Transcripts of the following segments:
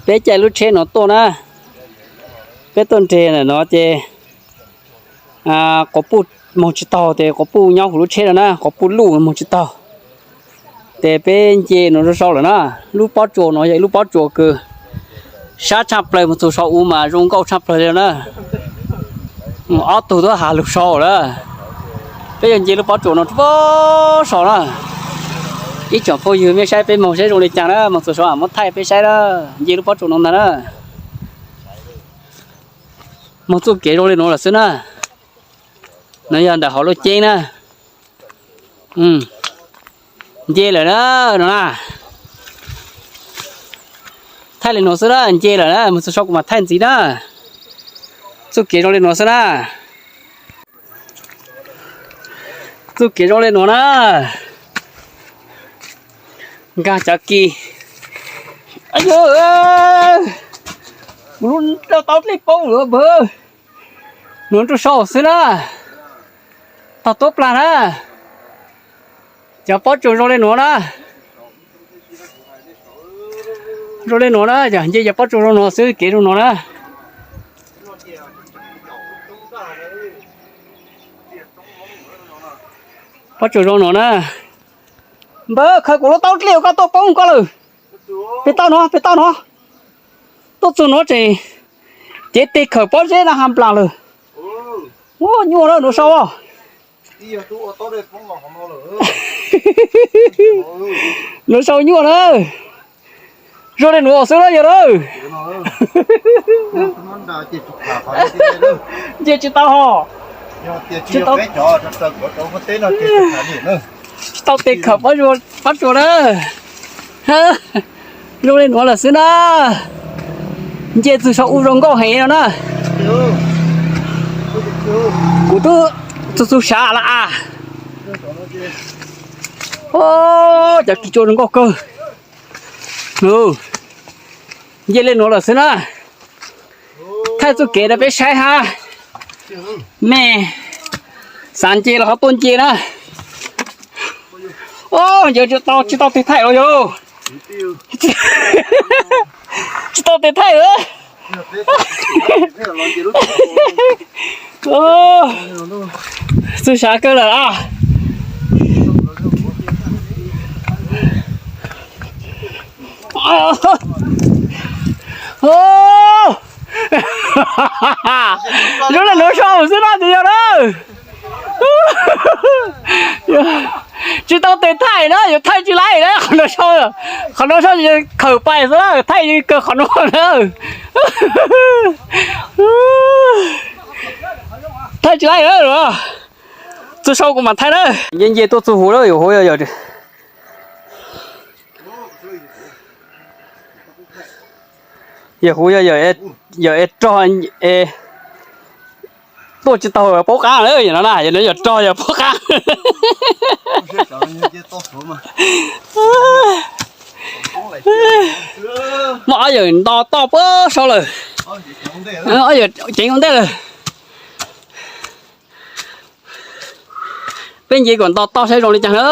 Peb caij lub tsheb no tuaj na, peb tuaj nres ntawm no ces quas puj moog tsis taug ces quas puj nyob huv lub tsheb no na, quas puj luj moog tsis taug. Ces peb nce no rau sau lawm na. Lub pob tsuas no yog ib lub pob tsuas kws sab tshaj plawg, moog txug sau u mas zoo nkauj tshaj plawg li na. Ob tug tuab has lug sau lawm. Peb yuav nce lub pob tsuas no rau sau na. Ib tsoom phooj ywg mej saib peb moog saib zoo li cas na, moog txug sau muab thaij peb saib na. Nce lub pob tsuas no ntag na. Moog txuj kev zoo li nuav lawm xwb na. No yog ntawm hauv lub ceeb na. Nce lawm na, no na. Thaij li nuav xwb na, nce lawm na, moog txug sau kuv mam thaij ntxiv na. Txuj kev zoo li nuav xwb na. Txuj kev zoo li nuav na. Nkaag cov kis. Kuv lub tau dlej poob lawm npawg. Nuav rau sau xwb na. Tog tuab plag na. Cov pob tsuas zoo li nuav na. Zoo li nuav na, nce cov pob tsuas zoo nuav xwb, kev zoo nuav na. Pob tsuas zoo nuav na. Npawg, khaws kuv lub taub dlej uas koj tuaj poob koj lawm. Pem toj no, pem toj no. Tuaj txug nuav tseem cev teg khawm pob zeb no ha nplas lawm. Ua nyuaj na nuav sau. Nuav sau nyuaj na. Zoo li nuav xwb na yog na. Nce tsis tau hos. Tsis tau, tsis tau tes khawm pob tsuas na. Zoo li nuav lawm xwb na. Nce txug saum u zoo nkauj heev no na. Kuv tub txug txug sav lawm as. Cov kis tsuas zoo nkauj kawg. Nce li nuav lawm xwb na. Thaij txuj kev rau peb saib hab. Mej xav nce los ho tuaj nce na. Yog tsis tau, tsis tau tes thaij los yog. Tsis tau tes thaij. Txug sav kawg lawm a. Zoo li nuav sau xwb na, yog na. Tsis tau tes thaij na, yuav thaij tsis laib na, qhov nuav sau, qhov nuav sau khawm pais xwb na, thaij kawg qhov nuav na. Thaij tsis laib na. Txug sau kuv mam thaij na. Nce nce tuaj txug huv lawm, yuav huv yog, yog huv yog yawm es rog es tuaj tsis taug paub qab na, yog no na, yog rog yog paub qab. Muaj ob yawm nto toj puag saud lawm. Ob yawm ceev ua ntej lawm. Peb nce kom nto toj saib zoo li cas na.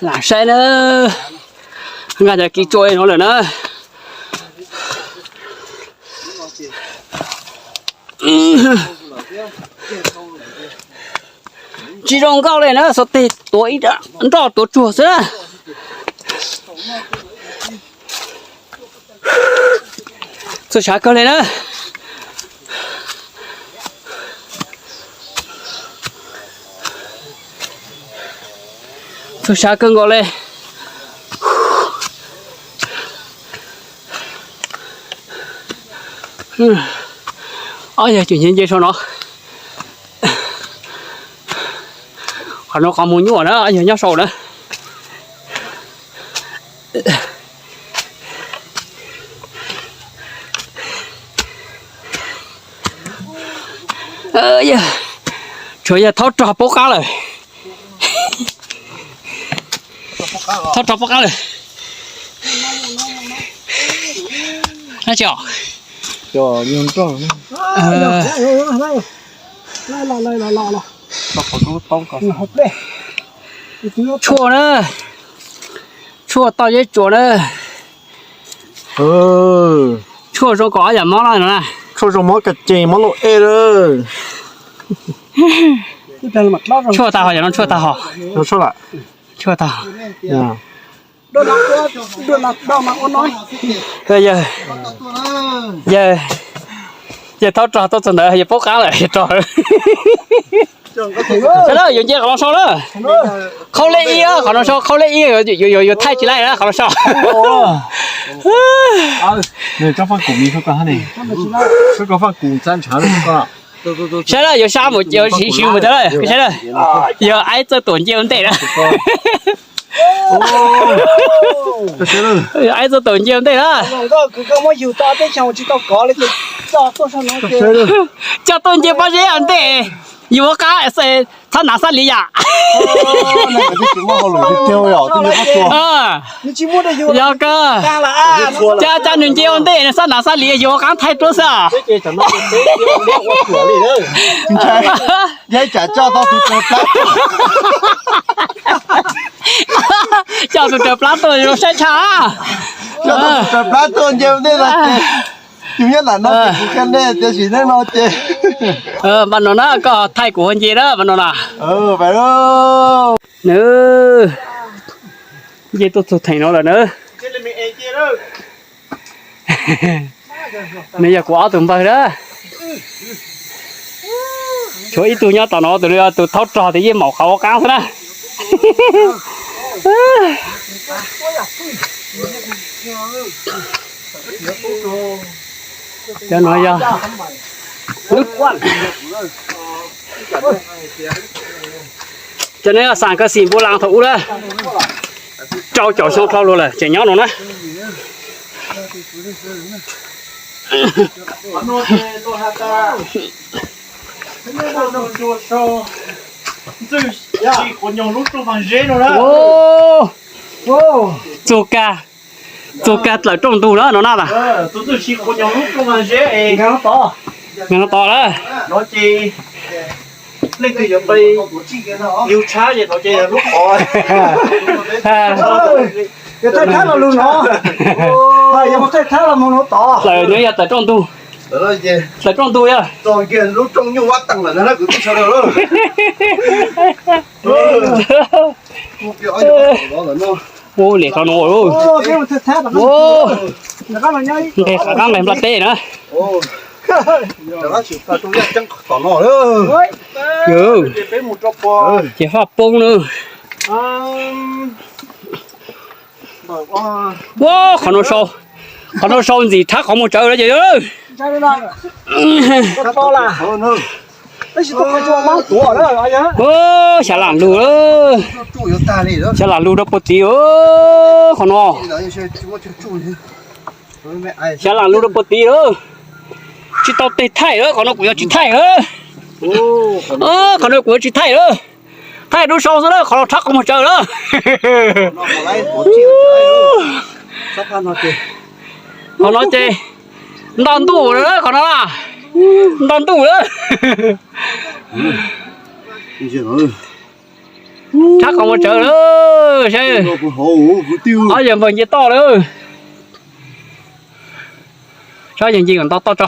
Lam saib na, nkaag cov kis tsuas no lawm na. Tsis zoo nkauj li na, xuas teg tuav ib nroj tuav tsuag xwb na. Txug sav kawg li na. Txug sav kawg nkaus li. Ob yawg tseem nce nce saum no. Qhov no qhov muag nyuaj na, ob yawg nyob saum na. Tshuav yawg thaub rog paub qab lawm. Thauj rog poob qab lawm. Nab tsi os? Tshuaj na. Tshuaj toj zeb tsuas na. Tshuaj zoo kom ob yam mob no na. Tshuaj zoo mob kab ces mob lauj ej lawm. Tshuaj tag ho, yam no tshuaj tag ho. Tshuaj tag. Yawg, yawg thauj rog tuaj txog ntawd yawg poob qab lawm, yawg rog. Sawv daws yuav nce qhov no sau na. Qhaub lej ib, qhov no sau qhaub lej ib, yuav thaij tsis laij na qhov no sau. Sawv daws yuav sab mus, yuav siv mus tau na, sawv daws. Yog aib txawj tuam nce ua ntej na. Aib txawj tuam nce ua ntej na. Coj tuaj nce pob zeb ua ntej, yus ua qab, xab nav xab liv yam. Yog kawg, coj coj nws nce ua ntej nws xab nav xab liv yus ua qab thaij rub xwb. Yog tsam coj tau tus raws plab tuaj. Coj tus raws plab tuaj zoo saib tshaj. Coj tus raws plab tuaj nce ua ntej no ces, yus nyob nram no ces kuv qhia nej tiam sis nej no ces. Npaj no na, koj thaij kuv ua nce na npaj no na. Nws nce tuaj txog theem no lawm na. Nws yog kuv ob tug npawg na. Tshuav ib tug nyob tom no, tus no yog tus thaub rog, tus yeej maum qhov ua qaab xwb na. Cov no yog, cov no yog xaam kawg xim npu las thaum ub na. Rau caum xyoo dhau lug lawm tseem nyob no na. Txug kag, txug kag dlawm rooj ntug na no na. Txug txug si quav nyoog lub rooj zeb es nkag tod lawm. Leej twg yuav yug tshab ces no ces lub qhov. Yog thaij thab los lug no, yog thaij thab los mus no tod. Dlawm no yog dlawm rooj ntug. Dlawm rooj ntug yog txog kiag lub rooj nyuj vab teem lawm na kuv tij sawv daws. Ua liam qhov no, nqes qab nqes nplaj teb na. Ces faj poob na. Ua, qhov no sau, qhov no sau ntxim rhab qhov muag tsawv lawm ces. Xyav lam lug, xyav lam lug rau puag tid, qhov no. Xyav lam lug rau puag tid lawm. Tsis tau teg thaij lawm, qhov no kuv yuav tsis thaij lawm. Qhov no kuv yuav tsis thaij lawm. Thaij dub sau xwb na, qhov no rhab qhov muag tsawv lawm. Qhov no ces nto ntuj lawm qhov no, nto ntuj lawm. Rhab qhov muag tsawv lawm, saib. Ob yawg npawg nce toj lawm. Saib yawg nce kom nto toj tso.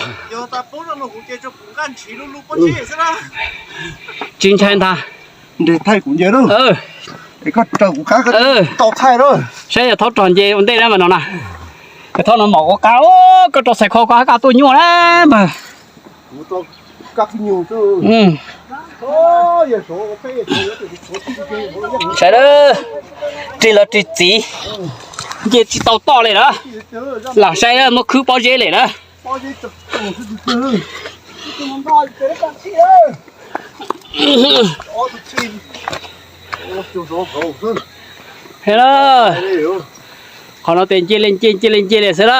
Tsis ntshai ntag. Saib yawg thaub rog nce ua ntej na mas no na. Yawg thaub no maum ua qab, koj rau xais khau koj hab kaj tuaj nyuaj na npawg. Sawv daws, rig los rig txiv, nce tsis tau toj li na. Lam saib muab khwb pob zeb li na. Qhov no tes nce li nce, nce li nce li xwb na.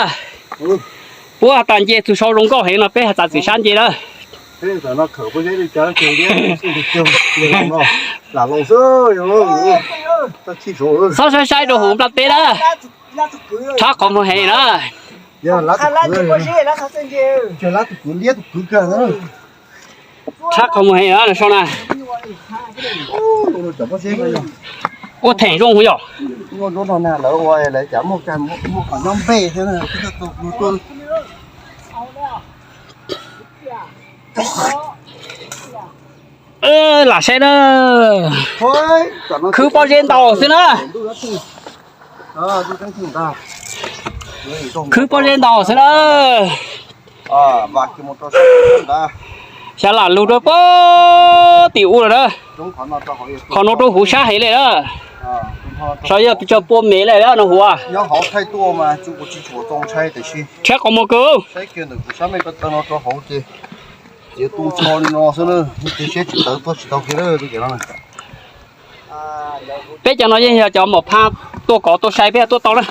Puab has tas nce txug sau zoo nkauj heev no peb has tas txwm sab nce na. Txhob saib saib rau hauv nplaj teb na. Rhab qhov muag heev na. Rhab qhov muag heev na, sau na. Ua theem zoo yom. Lam saib na. Khwb pob zeb ntau xwb na. Khwb pob zeb ntau xwb na. Xyov lam lug rau pem tim ub lawm na. Qhov no rau huv sab heev li na. Xyov yog pes tsawg pua mev li no huv. Rhab qhov muag kawg. Peb cov no yeej yog cov maum phaj tuaj kov tuaj sai peb tuaj tau na.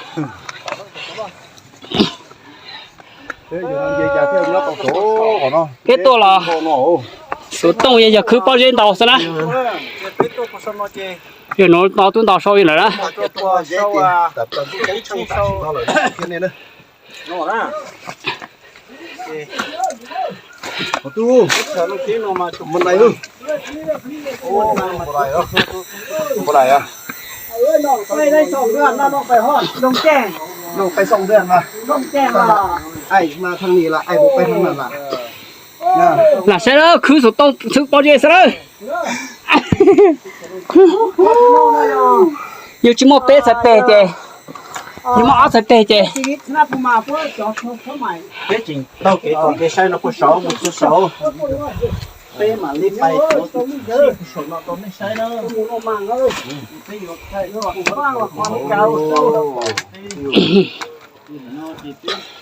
Peb tuaj los xov tooj yeej yog khwb pob zeb ntau xwb na. Yog nuav no twb ntau sau lawm na. Lam saib lawm, khwb xov tooj khwb pob zeb xwb lawm. Yus tsis muaj peb txhais tes ces, yus muaj ob txhais tes ces.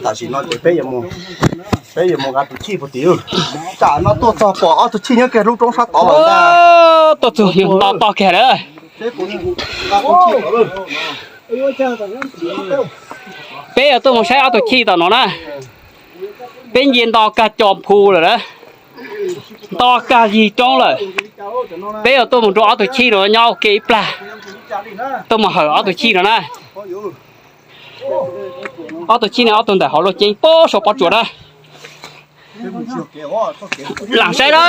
Tam sim no ces peb yuav mus nqa tus chij puag tim. Tsam no tuaj txog pom ob tug chij nyob kiag lub roob sab tod lawm ntag. Tuaj txug yus nto tog kiag lawm. Peb yuav tuaj mus saib ob tug chij tom no na. Peb nce nto kag co phu lawm na. Nto kag yig roob lawm. Peb yuav tuaj mus rau ob tug chij no nyob ua ke ib plag. Tuaj mus hawm ob tug chij no na. Ob tug chij no ob tug ntawm hauv luaj ceeb pob saum pob tsuas na. Lam saib na.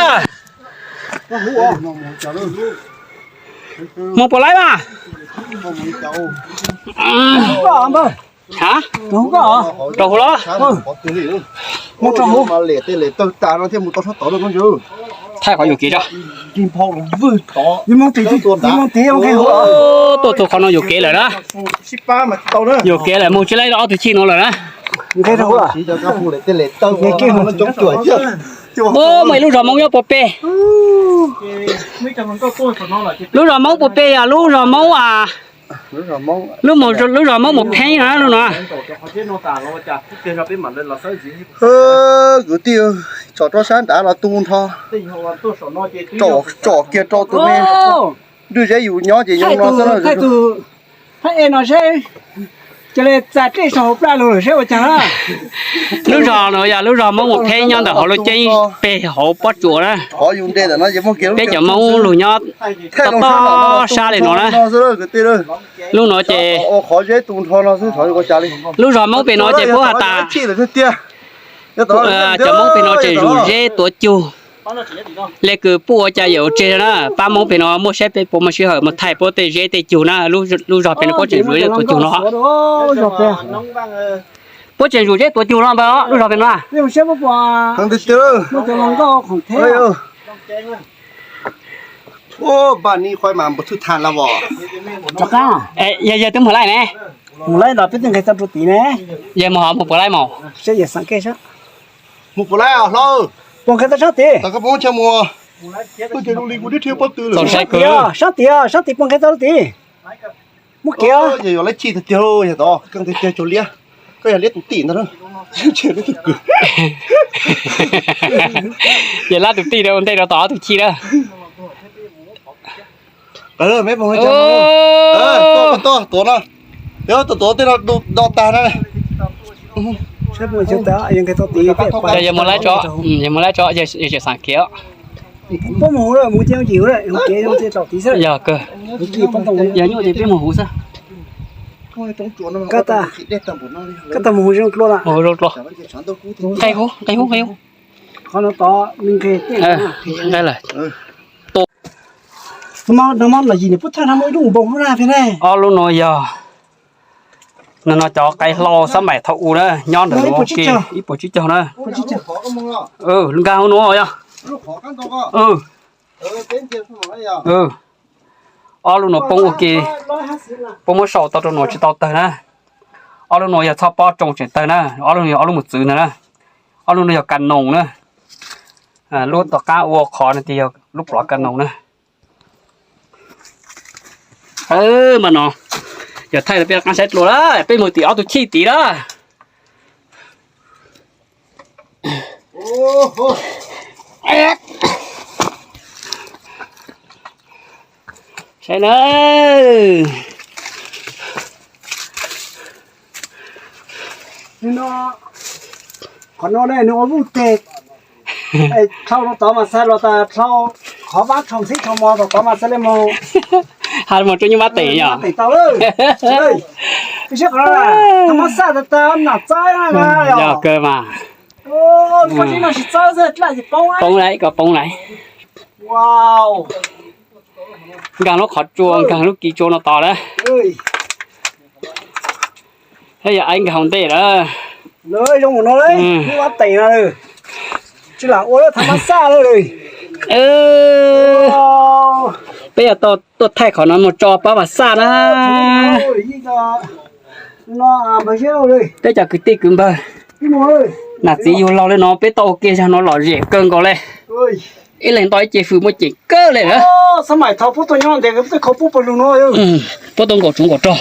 Mus puas laib mas? Ha? Rau hauv los? Thaij qhov yuam kev tso. Tuaj txog qhov no yuam kev lawm na. Yuam kev lawm, mus tsis laib rau ob tug chij no lawm na. Muaj ib lub zos Hmoob nyob puag pem. Lub zos Hmoob puag pem yog lub zos Hmoob a, lub zos Hmoob mus Pheeb no lub no. Kwv tij, tsom rau sab nrad los tu nrho, tsom kiag rau tus me Nrwj Zeb yus nyob ces nyob no xwb na. Lub zos no yog lub zos Hmoob mus Pheeb nyob ntawm hauv lub ceeb pem hauv pob tsuas na. Peb cov Hmoob lug nyob toj toj sab li no na. Lub no ces lub zos Hmoob pem no ces puab has tas cov Hmoob pem no tseem zuj zeb tuav cug. Le kws puab ua cas yuav ua tseg na, pab Hmoob pem no muaj saib peb puas muaj sij hawm mus thaij puab tej zeb tej cug na, lub zos pem no puab tseem zuj zeb tuav cug no. Puab tseem zuj zeb tuav cug no npawg, lub zos pem no. Yawg, yawg twb mus laij ne? Yawg mus hov mus puas laij mas? Mus puas laij hlob? Puas nqe tau sab tid? Txaus sai kawg. Sab tid, sab tid puas nqe tau tid? Muab kev. Yog lab chij tiag tiag, yog tod koj tiag tiag tsaus liab, koj yog liab tus tij ntag. Yog lab tus tij rau ntej rau tom ob tug chij na. Tuav no, tuav tej no do tag na. Yog mus laib tso, yog mus laib tso, yog tseem xav kev os. Puab mus huv lawm, mus ces mus yim huv lawm, hu kev hu ces tom tid xwb. Yog kawg. Yog nyuaj ces peb mus huv xwb. Koj tas mus huv zoo dlua na. Mus huv zoo dlua. Nqe huv, nqe huv, nqe huv. Qhov no tod nws nqe tej nqe lawm. Nag hmo los yim niam pub thawj no muaj ib lub npoo lub nag thiab ne. Ob lub no yog, no no cov qe hlau xab maim thaum ub na, nyob ntawm no ib puas tsib caug na. Nkag hauv no yog. Ob lub no poob ua ke, poob muab sau tau rau no tsis tau tawg na. Ob lub no yog txhob pob tsoo tseem tawg na, ob lub no yog ob lub mus txwv ntag na. Ob lub no yog ka noos na. Lub tom qab ua qhov no ces yog lub plov ka noos na. Mas no yog thaij rau peb qaab saib dlua lawm, peb mus tim ob tug chij tid lawm. Saib na. Qhov no ne nws ua vuj teg, dhau rau tod mas xav los tas dhau qhov vab rhau ntxhib rhau mos rau tod mas xav li mus. Has mus rau nyuj vab tes yog. Peb saib qhov no, thaum mab xaj tas tas nam txawb na. Yog kawg mas. Poob lawm, koj poob lawm. Nkag lub qhov tsua, nkag lub kis tsua no tos lawm. Yog aib nkag hauv ntej lawm. Peb yog tuaj thaij qhov no mus tso pab vam xaj na. Peb cov kwv tij kwv npawg, nam txiv yug laug li no peb tau ua ke zag no lom zem kawg nkaus le. Ib leeg nto ib ce fws muaj ceem kawg le na. Puab tau nkaum tsuv nkaum rog.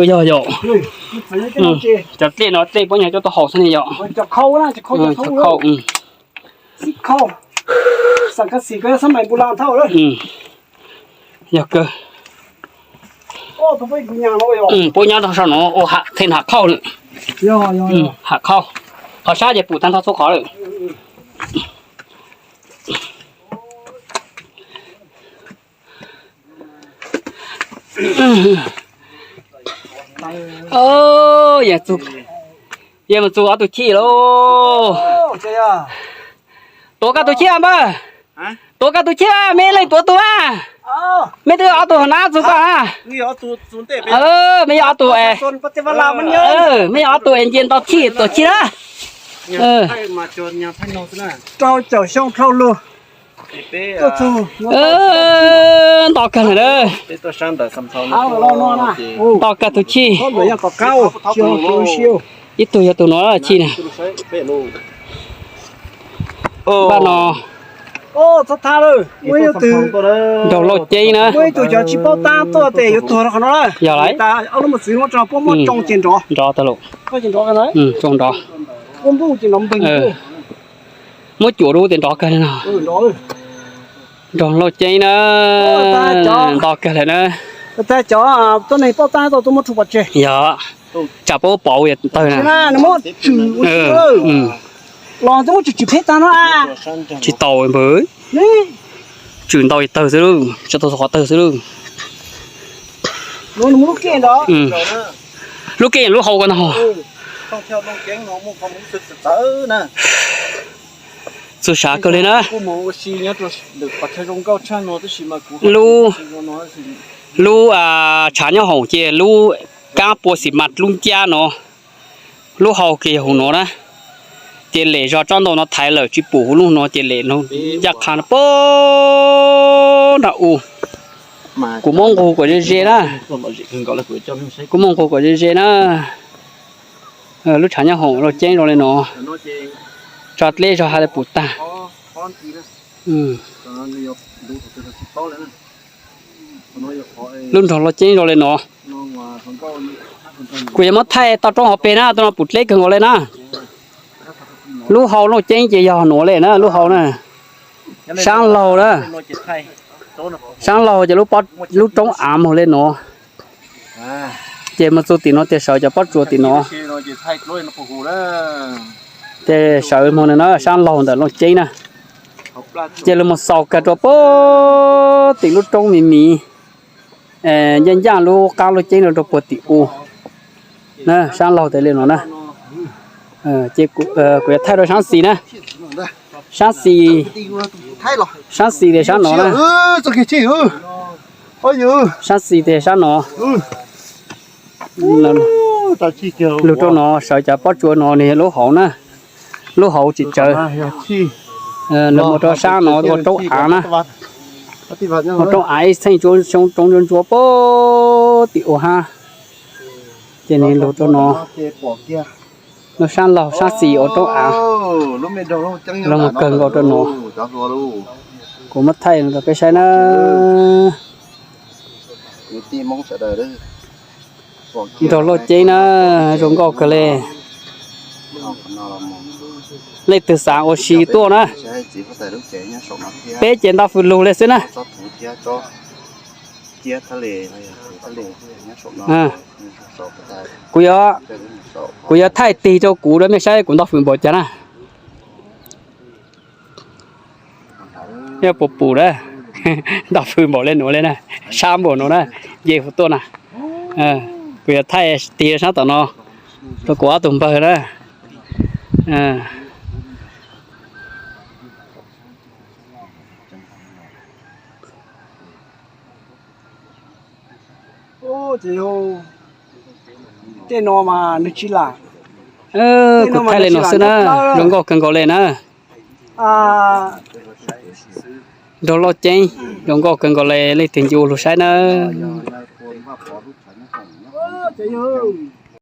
Yog yog. Cov dlej no dlej puab nyag coj tuaj haus xwb ne yom. Yog kawg. Puab nyob rau saum no ua qhia ham qhauj lawm. Ham qhauj. Qhov sab ces pum tag nrho txhua qhov lawm. Yog mus txug ob tug chij lauj. Tuav koj tus chij npawg. Tuav koj tus chij, mej leej tuav tug a. Mej twb ob tug hauv nab txug koj a. Mej yog ob tug, mej yog ob tug es nce nto chij tuav chij na. Rau caum xyoo dhau lug. Nto kawg lawm na. Nto kawg tus chij. Ib tug yog tus no chij na. Paj no nraug Lauj Ceeb na. Yog lawm. Nrov tag lauj. Tsoo nrov. Muab cuam rau tes nrov kawg li no. Nraug Lauj Ceeb na. Nto kawg lawm na. Yog, tsam pab pauv yog tawg na. Tsis tau npawg. Tswm ntau tawg xwb lauj, tswm tau qhov tawg xwb lauj. Lub kev lub hau ko no. Txug sav kawg li na. Lub, lub tshav nyob hoom ces lub kaab pua xim mas lub ncab no. Lub hau kiag yog huv nuav na. Ces lem zog tsob ntoo no thaiv lawm tsis pum huv lub no ces lem ncaj qha no puag nram u. Kuv muab nqug kom ze ze na. Kuv muab nqug kom ze ze na. Lub tshav nyob hoom Lauj Ceeb zoo li no. Tso dleb zog has le pum tag. Lub nraug Lauj Ceeb zoo li no. Kuv yuav muab thaij toj roob hauv peg na, toj no pum dleb kawg nkaus li na. Lub hau Lauj Ceeb ces yog nuav li na, lub hau na. Saab laug na. Saab laug ces lub roob av moog li nuav. Ces moog txug tim nuav ces sawv cov pob tsuas tim nuav. Ces sawv moog na, saab laug ntawm Lauj Ceeb na. Ces lawv mus xaus kag rau puag tim lub roob me me, ncaj ncaj lub qab lub ceeb rau puag tim u na, sab laug tas li no na. Ces kuv yuav thaij rau sab xis na, sab xis, sab xis tias sab no na, sab xis tias sab no. Lug rau no sawv cov pob tsuas no nws yog lub hauv na, lub hauv tsis tsawv. Lawv mus rau sab no ua roob av na, ua roob av ib txheej xyoo ntsuab ntsuab puag tim u hab, ces nws lug rau no. Lub sab laug sab xis ua roob av, zoo nkauj kawg nkaus rau no. Kuv muab thaij rau peb saib na. Nrog lauj ceeb na, zoo nkauj kawg li. Leej twg xav ua si tuaj na. Peb ces nto fws lug li xwb na. Kuv yuav, kuv yuav thaij tig rau kuv rau mej saib kuv nto fws npaum cas na. Yog puas pum na, nto fws npaum li nuav li na, sab npaum nuav na, nce huv tuaj na. Kuv yuav thaij tig rau sab tom no rau kuv ob tug npawg na. Tej no mas nws tsis lam, kuv thaij li no xwb na, zoo nkauj kawg nkaus li na. Nrog lauj ceeb, zoo nkauj kawg nkaus li, leej twg nco lug saib na.